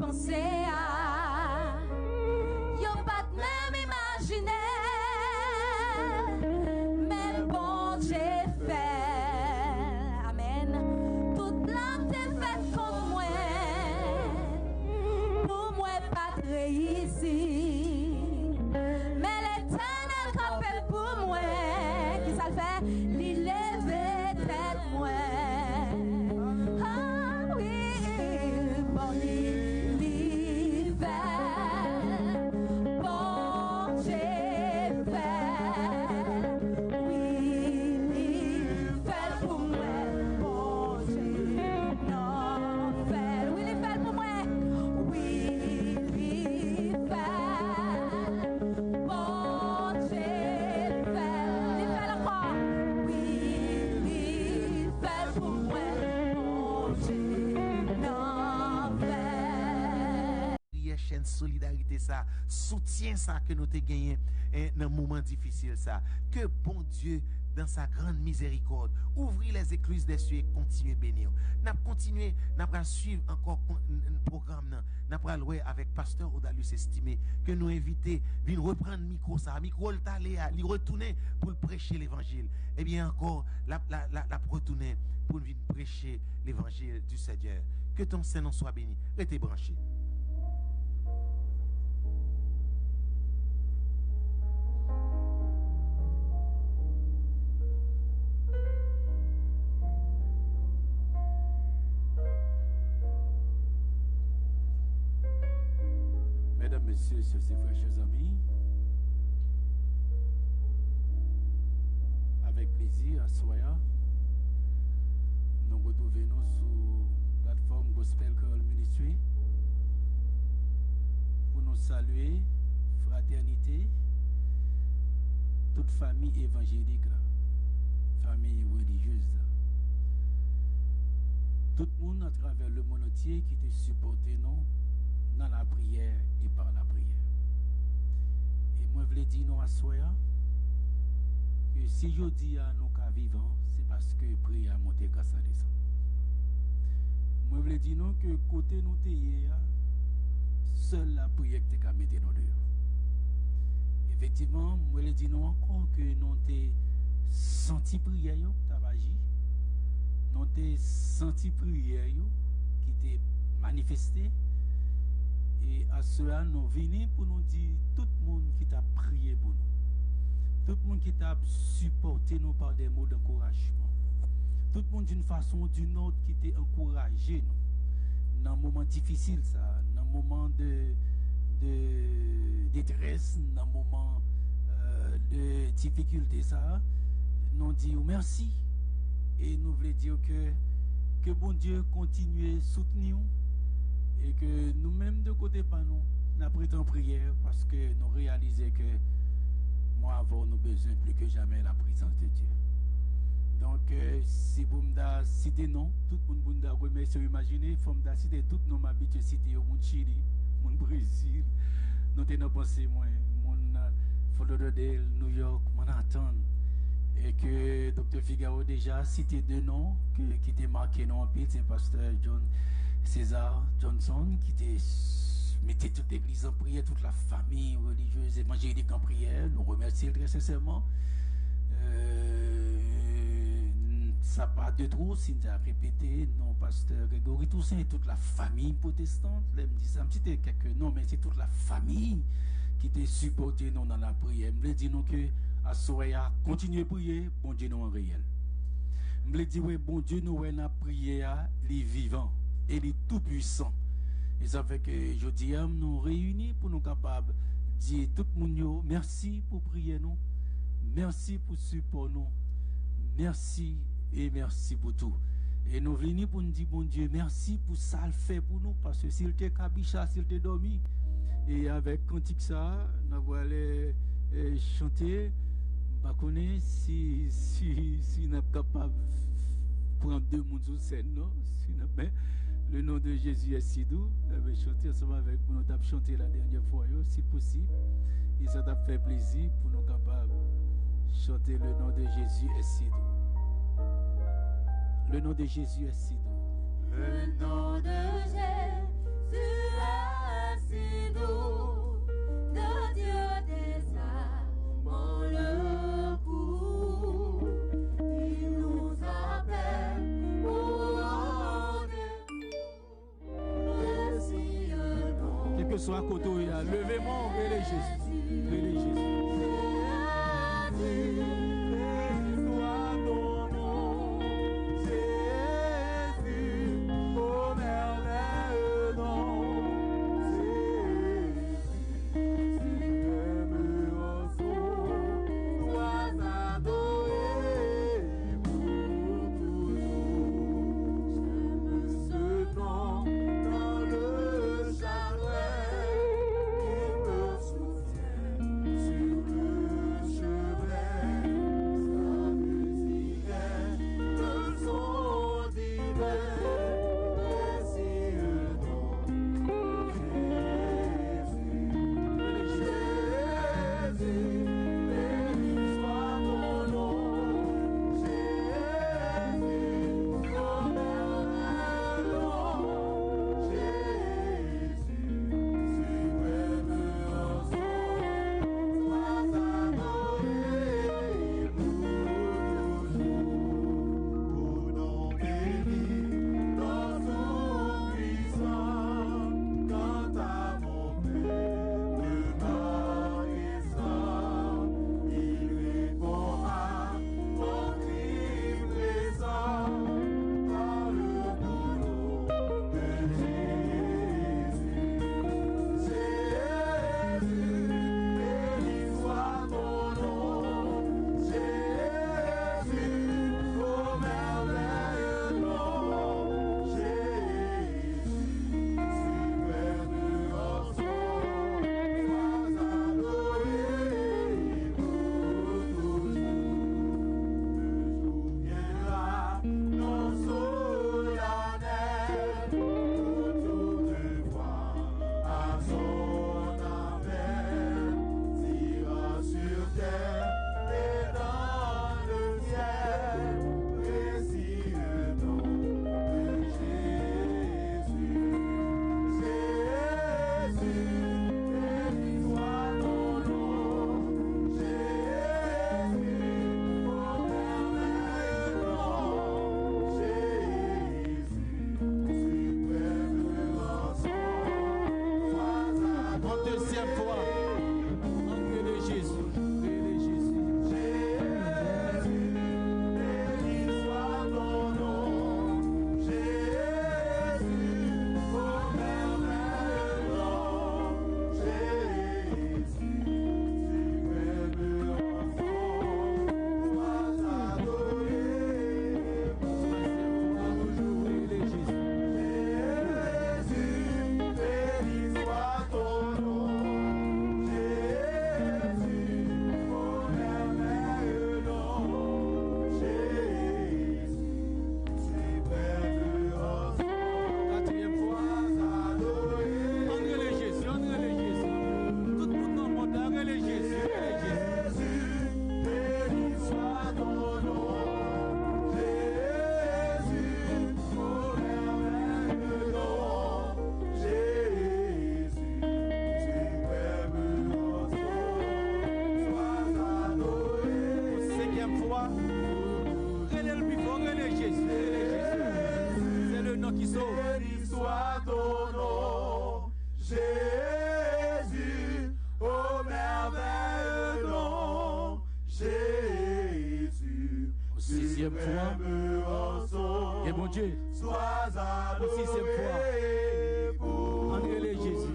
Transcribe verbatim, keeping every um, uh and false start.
panse a, yo pa t menm imajine, men Bondye fè. Amèn. Tout plan te fèt kont mwen, pou mwen pa t reyisi. Men Letènèl kanpe pou mwen. Kisa l fè? Li leve tèt mwen. Ah wi, bon, li, li fè. Bondye fè. Wi, li fè l pou mwen. Bondye nan fè l. Wi, li fè l pou mwen. Wi, li fè l. Bondye fè l. Li fè l ankò. Wi, li fè l pou mwen. Bondye nan fè l. Priyè, chèn solidarite sa, soutyen sa ke nou te genyen, eh, nan moman difisil sa. Ke Bondye, dans sa grande miséricorde, ouvrir les écluses des cieux et continuer bénir. N ap kontinye, n ap pral swiv ankò kon-, n-, n-, pwogram nan. N ap pral wè avèk pastè Odalus Estimé ke nou envite vin reprann mikwo sa. Mikwo l t ale a, li retounen pou l preche levanjil. Ebyen ankò, l ap, l ap, l ap, l ap retounen pou l vin preche l'évangile du Seigneur. Que ton Saint nom soit béni. Rete branche. Medam, mesye, sè, frè, chè zanmi, avèk plezi, aswè a, nou retwouve nou sou platfòm Gospel Creole Ministry pou nou salye fratènite tout fanmi evanjelik la, fanmi relijyez la, tout moun atravè lemonn antye ki te sipòte nou nan lapriyè e pa lapriyè. E mwen vle di nou aswè a, ke si jodi a nou ka vivan, se paske priyè a monte gras la desann. Mwen vle di nou ke kote nou te ye a, sèl lapriyè ki te ka mete nou deyò. Efektivman, mwen vle di nou ankò ke nou te santi priyè yo k t ap aji. Nou te santi priyè yo ki te manifeste. E aswè a, nou vini pou nou di tout moun ki t ap priye pou nou, tout moun ki t ap sipòte nou pa de mo dankourajman, tout moun d'une façon ou d'une autre ki te ankouraje nou nan moman difisil sa, nan moman de, de detrès, nan moman, euh, de difikilte sa, nou di w mèsi. E nou vle di w ke, ke Bondye kontinye soutni w, e ke nou menm de kote pa nou, n ap rete an priyè, paske nou reyalize ke mwen avè w nou bezwen plis ke jamè laprezans de Dye. Donk, euh, si pou m ta site non tout moun pou m ta remèsye, imajine, fò m ta site tout non m abitye site yo, moun Chili, moun Brezil, nou te nan panse mwen, moun, euh, Fort Lauderdale, New York, Manhattan, e ke Doktè Figaro deja site de non ke, ki te make nou anpil, se pastè John César Johnson ki te s-, mete tout legliz an priyè, tout lafanmi relijyez evanjelik an priyè. Nou remèsye l trè sensèman. Euh, sa pa de twò si n ta repete non pastè Gregory Toussaint e tout lafanmi pwotestan. Lè m di sa, m site kèk non, men se tout lafanmi ki te sipòte nou nan lapriyè. M vle di nou ke aswè a, kontinye priye, Bondye nou an reyèl. M vle di, wi, Bondye nou wè n ap priye a, li vivan e li tou pwisan. E sa fè ke jodi a, nou reyini pou nou kapab di tout moun yo mèsi pou priyè nou, mèsi pou sipò nou, mèsi e mèsi pou tou. E nou vini pou n di Bondye mèsi pou sa l fè pou nou, paske si l te kabicha, si l te dòmi, e avèk kantik sa a, n ap prale, e, chante. M pa konnen si, si, si n ap kapab pran de moun sou sèn, non? Si n ap, men, Le nom de Jésus est si doux. N ap chante ansanm avèk moun nou t ap chante la dènyè fwa yo, si posib. E sa t ap fè plezi pou nou kapab chante Le nom de Jésus est si doux. Le nom de Jésus est si doux. Le nom de Jésus Tu es si doux, de Dieu désarmant le cou. Il nous appelle pour rendre. Kèlkeswa kote w ye a, leve men w, rele Jezi. Rele Jezi. Béni soit ton nom, Jésus, ô merveilleux nom, Jésus, suprême rançon, sois adoré pour toujours. J'aime ce nom dans le chagrin, il me soutient sur le chemin. Sa musique est le son divin, précieux nom. Jésus, Jésus, béni soit ton nom. Jésus, ton nom. Jésus, suprême rançon, sois adoré pour toujours. Ô nom béni, nom tout-puissant, quant à mon peuple, il répond à mon cri pressant par le doux nom de Jésus. Jésus, béni soit ton nom. Jésus, ô merveilleux nom. Jésus, suprême rançon, sois adoré pour toujours. Le jour viendra, non solennel, où toute voix à son appel dira sur terre et dans le ciel, précieux nom de Jésus. Jésus, béni soit ton nom. Jésus, ô merveilleux nom. Jésus, suprême rançon, sois adoré. Yon dezyèm fwa. Ann rele Jezi. Rele Jezi. Jésus, béni soit ton nom. Jésus, ô merveilleux nom. Jésus, suprême rançon, sois adoré pour toujours. Rele Jezi. Jésus, béni soit ton nom. Jésus, ô merveilleux nom. Jésus, suprême rançon, katriyèm fwa. Ann rele Jezi, ann rele Jezi. Tout moun nan mond la, rele Jezi, rele Jezi. Jésus, béni soit ton nom. Jésus, ô merveilleux nom. Jésus, suprême rançon, sois adoré. Senkyèm fwa, rele l pi fò, rele Jezi, rele Jezi. C'est le nom qui sauve. Béni soit ton nom, Jésus, ô merveilleux nom, Jésus, sizyèm fwa. Suprême rançon, e Bondye, sois adoré. Sizyèm fwa. Ann rele Jezi.